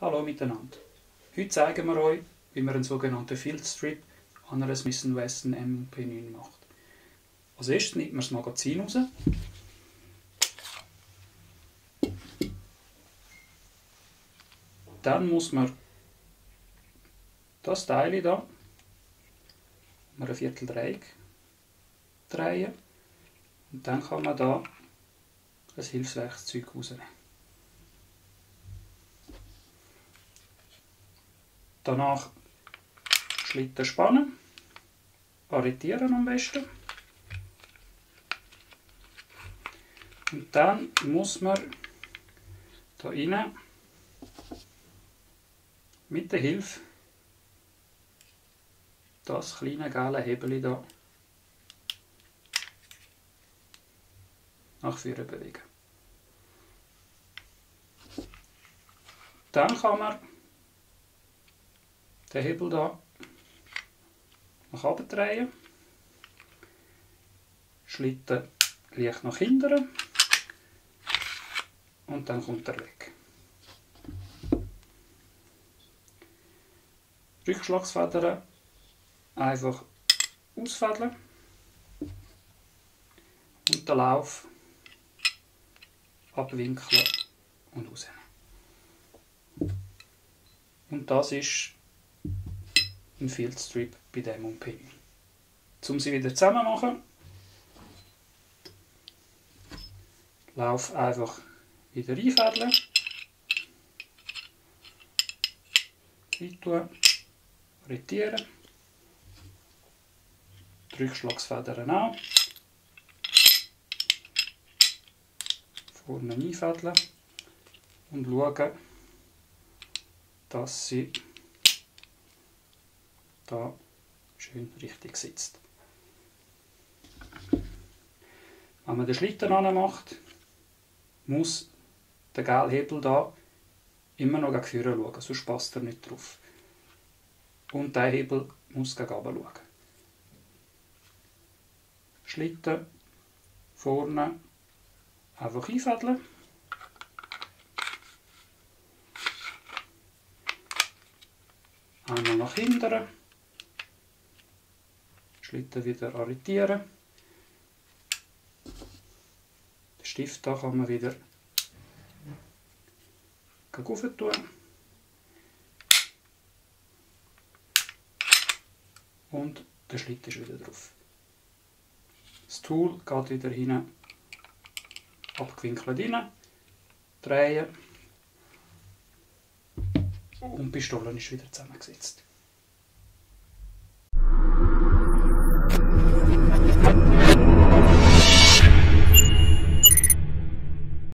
Hallo miteinander. Heute zeigen wir euch, wie man einen sogenannten Field Strip an einer Smith & Wesson M&P9 macht. Als erstes nimmt man das Magazin raus. Dann muss man das Teil hier um ein Vierteldreieck drehen und dann kann man da ein Hilfswerkzeug rausnehmen. Danach Schlitten spannen, arretieren am besten. Und dann muss man da rein mit der Hilfe das kleine gelbe Hebel da nach vorne bewegen. Dann kann man den Hebel da nach oben drehen, Schlitten leicht nach hinten und dann kommt er weg. Rückschlagsfedern einfach ausfädeln und den Lauf abwinkeln und rausnehmen. Und das ist ein Field Strip bei dem M&P9. Um sie wieder zusammen zu machen, Lauf einfach wieder einfädeln, reintun, arretieren, die Rückschlagsfedern auch, vorne einfädeln und schauen, dass sie da schön richtig sitzt. Wenn man den Schlitten anmacht, muss der gelbe Hebel da immer noch gegen vorne schauen, sonst passt er nicht drauf. Und der Hebel muss gegen runter schauen. Schlitten vorne einfach einfädeln. Einmal nach hinten. Schlitten wieder arretieren. Den Stift da kann man wieder rauf tun. Und der Schlitten ist wieder drauf. Das Tool geht wieder hin, abgewinkelt rein, drehen und die Pistole ist wieder zusammengesetzt.